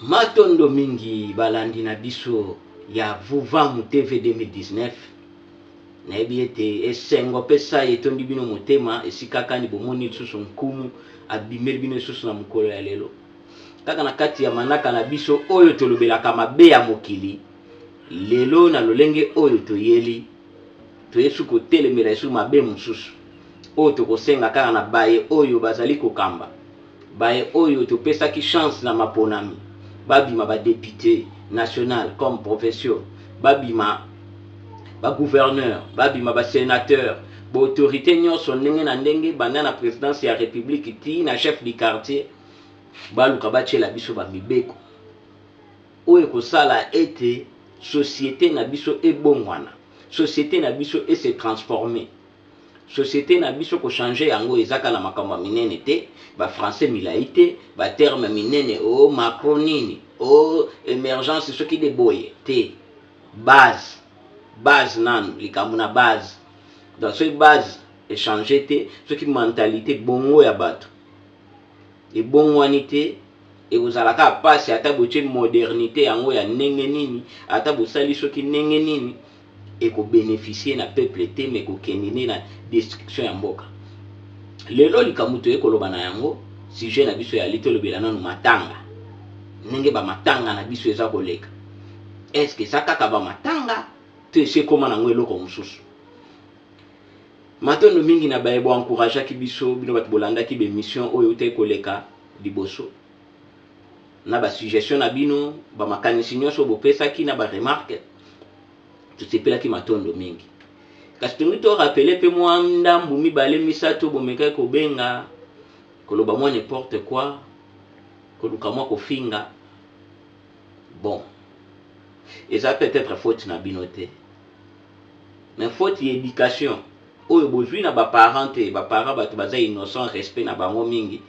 Matondo mingi balandi na biso ya Vuvamu TV 2019. Nayebi ete esengo mpe sai etondi bino motema esika kani bomoni lisusu nkumu abimeli bino lisusu na mokolo ya lelo. Kaka na kati ya manaka na biso oyo tolobelaka mabe ya mokili, lelo na lolenge oyo toyeli toyesu kotelemela esu mabe mosusu oyo tokosenga kaka na baye oyo bazali kokamba baye oyo topesaki chance na maponami babima ba depute national comme provinciaux, babima ba gouverneur, babima ba senateur, ba autorité nyonso ndenge na ndenge, banda na présidence ya république ti na chef du quartier, baluka batiela biso ba mibeko oyo ekosala ete société na biso ebongwana, société na biso e se transformer. Société na biso kochanger yango eza kaka na makambo ya minene te, bafrançais milai te, baterme minene o macro nini o émergence soki de boye te. Base, base nanu, likambo na base. Donc soki base echanger te, soki mentalité bongo ya bato ebongwani te, ekozala kaka mpasi. Ata botie modernité yango ya ndenge nini, ata bosali soki ndenge nini, ekobénéficie na peuple te, me ekokende nde na destruction ya mboka. Lelo likambo toye koloba na yango, sujet na biso yali tolobela nanu matanga, ndenge bamatanga na biso eza koleka. Est-ce eza kaka bamatanga to esi ekóma nango eloko mosusu? Matondo mingi na baye boencourageaki biso, bino bato bolandaki baémission oyo eutai koleka liboso, na basuggestion na bino, bamakanisi nyonso bopesaki na baremarque, tosepelaki. Matondo mingi. Kasi tolingi torappeler mpe mwa ndambu mibale misato bomekaki kobenga, koloba mwa n'importe quoi, koluka mwa kofinga. Bon, eza peut-être faute na bino te, mais faute ya éducation oyo bozwi na baparent te. Baparent bato baza innocent, respect na bango mingi,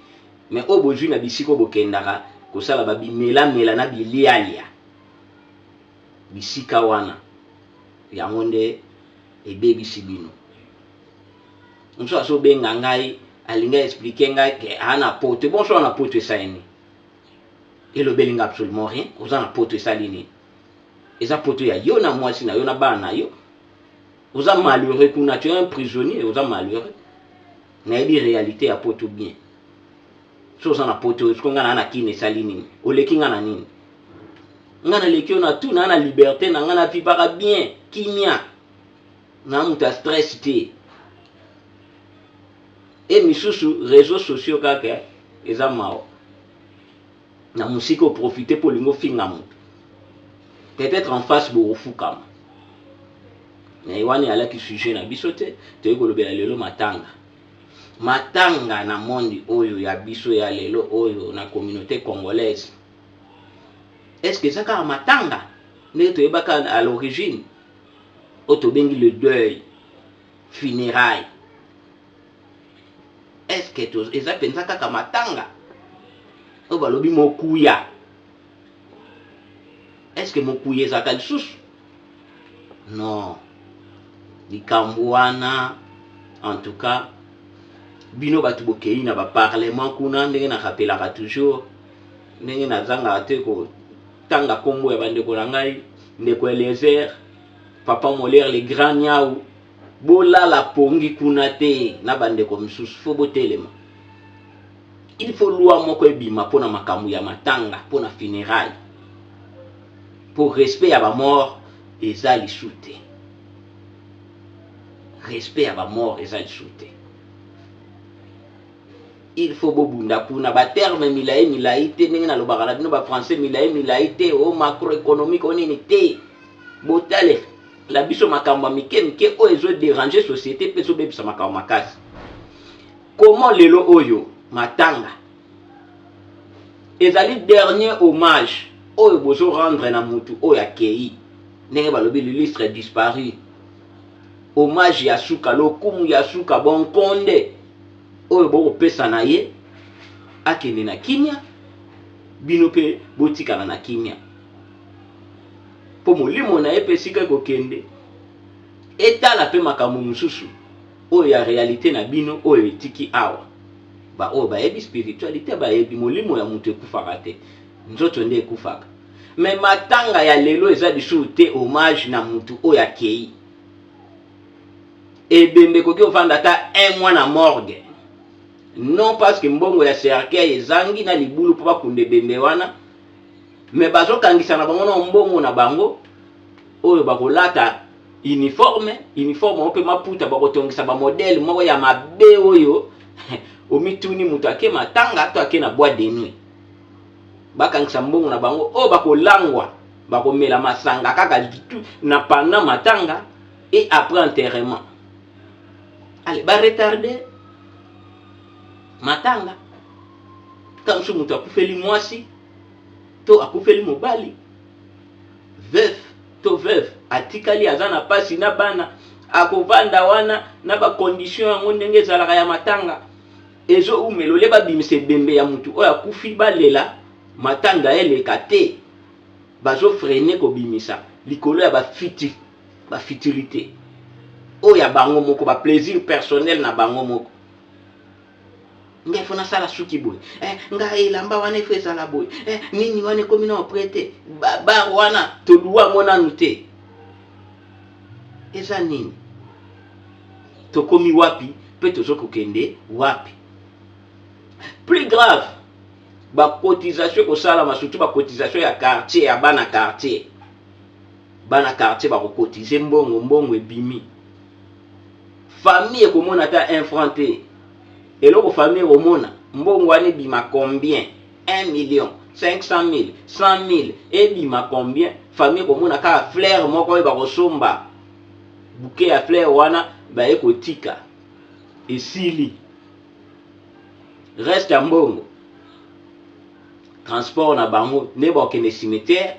mais oyo bozwi na bisika oyo bokendaka kosala babimelamela na bilialia, bisika wana yango nde ebebisi bino. Mosusu azobenga ngai, alingi aexpliquer ngai ke aa na poto. Bon, so na poto esali nini? Elobeli nga absolument rien. Oza na poto, esali nini? Eza poto ya yo na mwasi na yo na bana na yo. Oza malheureux kuna, tu es un prisonnier, oza malheureux. Nayebi réalité ya poto bien. So oza na poto, siko nga naa na kini, esali nini? Oleki nga na nini? Nga naleki yo na tu naa na liberté na nga, navivaka bien, kimia na moto ya stress te. E misusu réseaux sociaux kaka eza mawa na mosika, oprofite mpo olingi ofinga moto, peut-être en face bokofukama na ye. Wana eyalaki sujet na biso te. Toyei kolobela lelo matanga. Matanga na monde oyo ya biso ya lelo oyo na communauté congolaise, est ce que eza kaka matanga ndenge toyebaka à l'origine, oyo tobengi le deuil, funéraille? Est ce que eza mpenza kaka matanga oyo balobi mokuya? Est ce que mokuya ezalaka lisusu? Non, likambo wana, en tout cas bino bato bokei na baparlement kuna, ndenge narapelaka toujours, ndenge nazangaka te kotanga nkombo ya bandeko na ngai, ndeko Eliezer, papa Molière, le grand niau, bolala pongi kuna te na bandeko mosusu. Fo botelema, il faut loi moko ebima mpona makambo ya matanga, mpona funéraille, mpo respect ya bamort eza lisu te. Respect ya bamort eza lisu te. Il faut bobunda kuna. Baterme milai milai te, ndenge nalobaka na bino, bafrançais milai milai te, o macroéconomique o nini te. Botalela biso makambo ya mike mike oyo ezodéranger société mpe ezobebisa makambo makasi. Comment lelo oyo matanga ezali dernier hommage oyo bozorendre na mutu oyo akei, ndenge balobi l'illustre disparu, hommage ya suka, lokumu ya suka, bonkonde oyo bokopesa na ye, akende na kimia, bino mpe botikala na kimia, mpo molimo na ye mpe esika ekokende etala mpe makambo mosusu oyo ya réalité na bino oyo etiki awa. Baoyo bayebi spiritualité bayebi molimo ya moto ekufaka te. Nzoto nde ekufaka. Mais matanga ya lelo eza lisusu te hommage na mutu oyo akei. Ebembe ekoki kovanda ata un mois na morgue. Non parce que mbongo ya cercueil ezangi na libulu mpo bakunda ebembe wana, mais bazokangisa na bango na mbongo na bango oyo bakolata uniforme, uniforme oyo mpe maputa bakotongisa ba modèle moko ya mabe oyo omituni moto ake matanga to ake na boîte de nuit. Bakangisa mbongo na bango oyo bakolangwa, bakomela masanga kaka na pendant matanga et après enterrement. Allez, ba retarder matanga. Ntango mosusu moto akufeli mwasi to akufeli mobali, veuf to veuve atikali aza na pasi na bana, akovanda wana na ba condition yango ndenge ezalaka ya matanga ezoumela, olie babimisa ebembe ya motu oyo akufi, balela matanga eleka te, bazofrene kobimisa likolo ya bafiti bafutilité oyo ya bango moko, ba plaisir personnel na bango moko. Ngai fo nasala suki boye, ngai elamba wana efo ezala boye, nini wana ekomi na opre te, bar wana toluwa yango nanu te. Eza nini? Tokomi wapi mpe tozokokende wapi? Plus grave, bacotisation ekosalama, surtout bacotisation ya quartier, ya bana quartier. Bana quartier bakokotize mbongo, mbongo ebimi, famille ekomona ata 1 franc te. Eloko famille ekomona, mbongo wana ebima combien? 1 million 500 000, 100 000, ebima combien? Famille ekomona kaka fleur moko oyo bakosomba, bouquet ya fleur wana baye kotika, esili. Reste ya mbongo, transport na bango nde bakokende cimetière,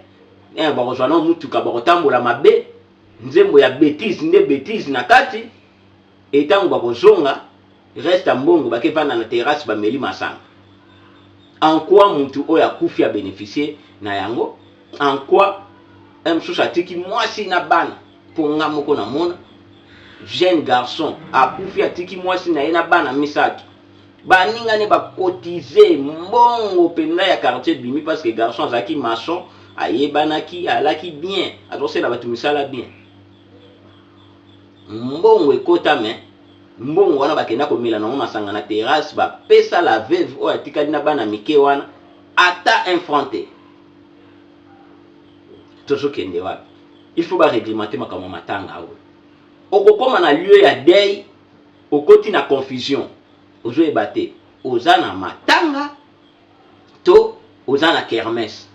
bakozwa na mutuka, bakotambola mabe, nzembo ya bêtise nde bêtise na kati. Etango bakozonga, reste ya mbongo bakevanda na terrasse, bameli masanga. En quoi mutu oyo akufi a bénéficier na yango? En quoi mosusu atiki mwasi na bana? Mpo nga moko namona jeune garçon akufi, atiki mwasi na ye na bana misato. Baninga ne bakotize mbongo mpenza ya quartier bimi, parce que garçon azalaki maçon, ayebanaki, alaki bien, azosala bato misala bien. Mbongo ekota, me mbongo wana bakenda komela nango masanga na terrasse. Bapesa la veuve oyo atikali na bana mike wana ata un franc te. Tozokende wapi? Il faut baréglementer makambo ya matanga oyo. Okokóma na lieu ya deuil, okoti na confusion, ozoyeba te oza na matanga to oza na kermesse,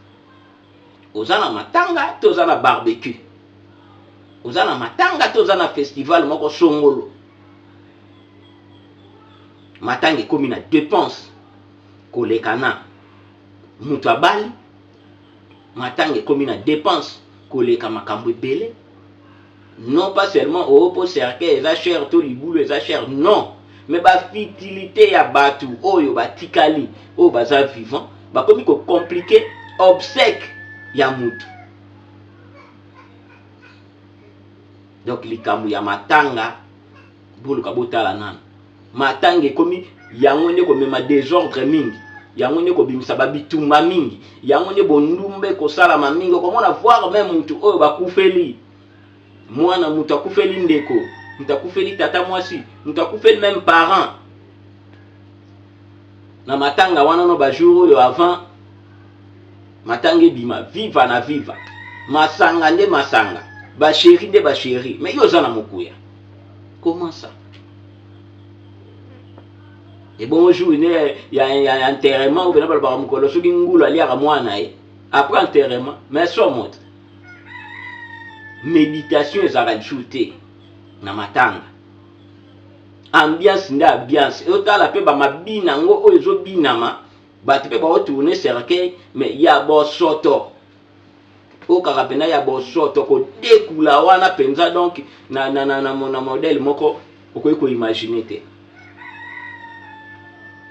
oza na matanga to oza na barbecue, oza na matanga to oza na festival moko songolo. Matanga ekomi na dépense koleka na moto abali, matanga ekomi na dépense koleka makambo ebele. Non pas seulement oyo mpo cercueil eza cher to libulu eza cher, non, mais bafutilité ya bato oyo batikali, oyo baza vivant, bakomi kocompliquer obsèque ya mutu. Donc likambo ya matanga, boluka botala nano. Matanga ekomi yango nde komema désordre mingi, yango nde kobimisa babitumba mingi, yango nde bondumba ekosalama mingi. Okomona voire même mutu oyo bakufeli mwana, mutu akufeli ndeko, mutu akufeli tata mwasi, mutu akufeli même parent, na matanga wana no bajour oyo avant matanga ebima, viva na viva, masanga nde masanga, bachéri nde bachéri. Mais yo oza na mokuya, comment ça? Ebongo jour ne ya enterrement oyo, pena balobaka mokolo soki ngulu aliaka mwana ye après enterrement. Mais so moto méditation ezalaka lisusu te na matanga, ambiance nde ambiance. Otala mpe bamabina yango oyo ezobinama, bato mpe baotourne cercueil, mais ya bosoto oyo kaka mpenza ya bosoto kodekula wana mpenza. Donc na modèle moko okoki koimagine te.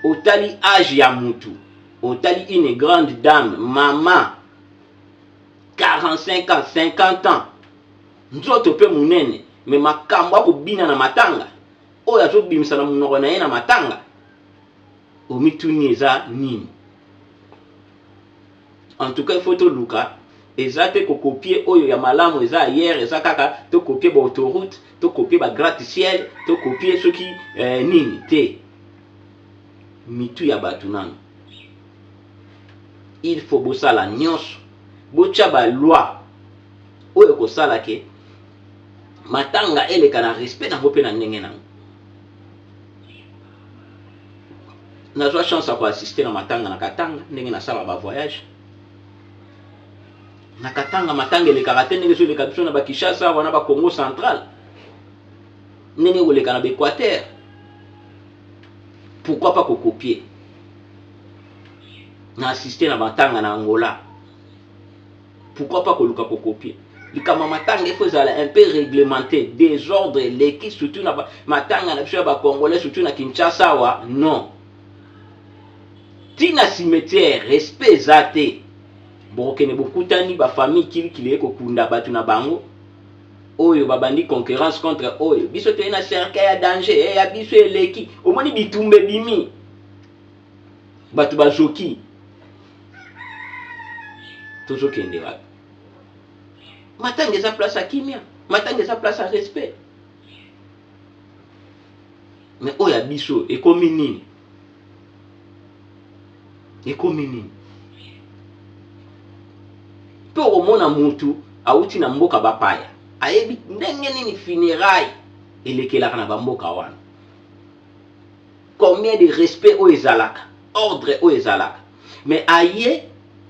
Otali age ya mutu, otali une grande dame, mama 45 ans, 50 ans, nzoto mpe monene, mais makambo akobina na matanga oyo azobimisa na monoko na ye na matanga, omituni eza nini? En tout cas, il faut toluka. Eza te kocopier oyo ya malamu eza ailleurs, eza kaka tocopier baautoroute, tocopier bagratte-ciel, tocopier soki nini te. Mitu ya bato nano, il faut bosala nyonso, botya baloi oyo ekosala ke matanga eleka na respect nango mpe na ndenge nango. Nazwa chance ya koassister na matanga na Katanga, ndenge nasalaka bavoyage na Katanga. Matanga elekaka te ndenge ezoleka biso na baKinshasa wana, baCongo Central, ndenge koleka na baÉquateur. Pourquoi pas kocopier? Na assister na matanga na Angola, pourquoi pas koluka kocopier? Likambo ya matanga efo ezala un peu réglementé. Désordre eleki, surtout na matanga na biso ya bacongolais, surtout na Kinshasa awa. Non, ntina cimetière respect eza te. Bokokende, bokutani bafamille kilikili ekokunda bato na bango oyo babandi concurrence contre oyo biso toye na cercueil ya danger ya biso eleki. Omoni bitumba ebimi, bato bazoki. Tozokende wapi? Matanga eza place ya kimia, matanga eza place ya respect, mais oyo ya biso ekomi nini? Ekomi nini? Mpe okomona mutu awuti na mboka bapaya, ayebi ndenge nini funéraille elekelaka na bamboka wana, combien de respect oyo ezalaka, ordre oyo ezalaka, mais aye,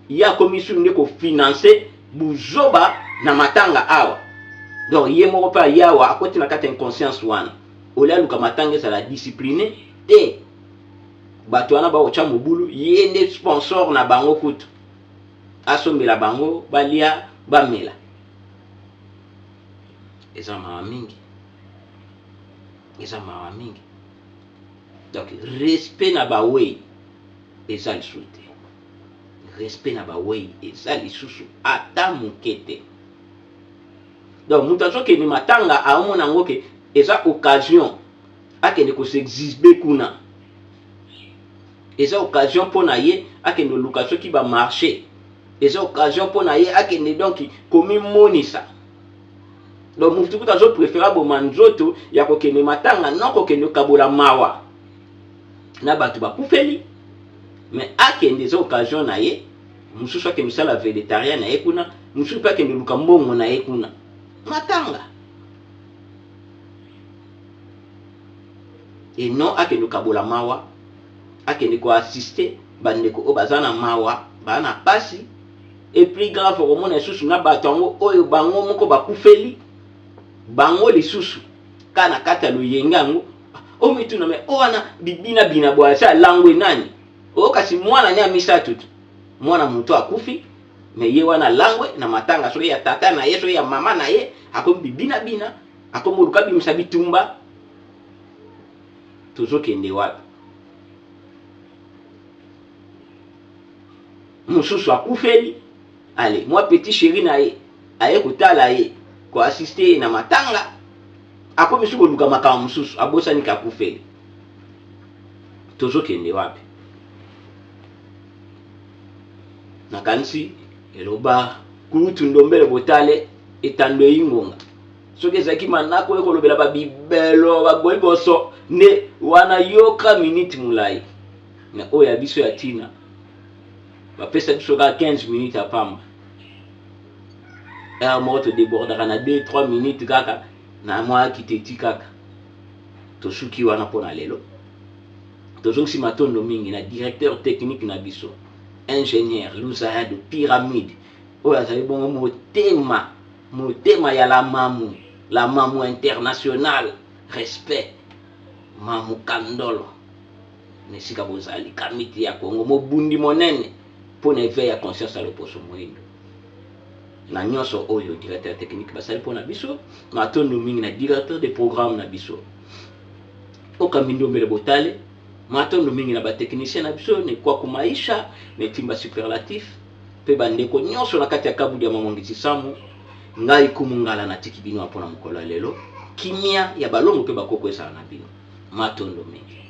ye akomi su nde kofinancer buzoba na matanga awa. Donc ye moko mpe aye awa, akoti na kati ya inconscience wana. Olia aluka matanga ezala discipline te, bato wana bakotya mobulu, ye nde sponsor na bango, kutu asombela bango balia, bamela. Eza mawa mingi, eza mawa mingi. Donc respect na bawei eza lisusu te, respect na bawei eza lisusu ata moke te. Donc moto azokende matanga, aomona yango ke eza occasion akende kos'exhiber kuna, eza occasion mpo na ye akende oluka soki bamarché, eza occasion mpo na ye akende donc komimonisa. Donc motu kutu azopréférer aboma nzoto ya kokende matanga, non kokende kokabola mawa na bato bakufeli, mais akende, eza occasion na ye. Mosusu akende kosala végétarien na ye kuna, mosusu mpe akende luka mbongo na ye kuna matanga, et non akende kokabola mawa, akende koassister bandeko oyo baza na mawa, baza na pasi. Et plus grave, okomona lisusu na bato yango oyo bango moko bakufeli bango lisusu kaka na kati ya loyenge yango. Omituna me o wana bibina-bina boye, asi alangwe nani oyo? Kasi mwana ne ya misato tu, mwana moto akufi, mais ye wana alangwe na matanga, soki ya tata na ye, soki ya mama na ye, akomi bibina-bina, akomi oluka bimisa bitumba. Tozokende wapi? Mosusu akufeli, ale mwa petit chéri na ye aye kotala ye, koassister ye na matanga, akomi su koluka makambo mosusu, abosani kakufeli. Tozokende wapi? Nakanisi eloba kulutu Ndombele Botale, etando eyingonga. Soki ezalaki manako oyo kolobela babibelo bagoigoso nde wana, yoka minute molai na oyo ya biso ya ntina bapesa biso kaka 15 minutes ya pamba. Heure moko todébordaka na 2 3 minutes kaka na mwa kiteti kaka. Tosuki wana mpo na lelo. Tozongisi matondo mingi na directeur technique na biso, ingénieur Luzayado Pyramide, oyo azali bongo motema, motema ya la mamu, la mamu international. Respect, mamu Kandolo, na esika bozali, kamiti ya Kongo, mobundi monene mpo na éveil ya conscience ya loposo moyindo, na nyonso oyo directeur technique basali mpo na biso. Matondo mingi na directeur de programme na biso, Okambi Ndombele Botale. Matondo mingi na batechnicien na biso, Nekwaku Maisha, Netimba Superlatif, mpe bandeko nyonso na kati ya Kabudi ya Mamongisi Samu. Ngai Kumu Ngala, natiki bino mpona mokolo ya lelo. Kimia ya balongo mpe bakoko ezala na bino. Matondo mingi.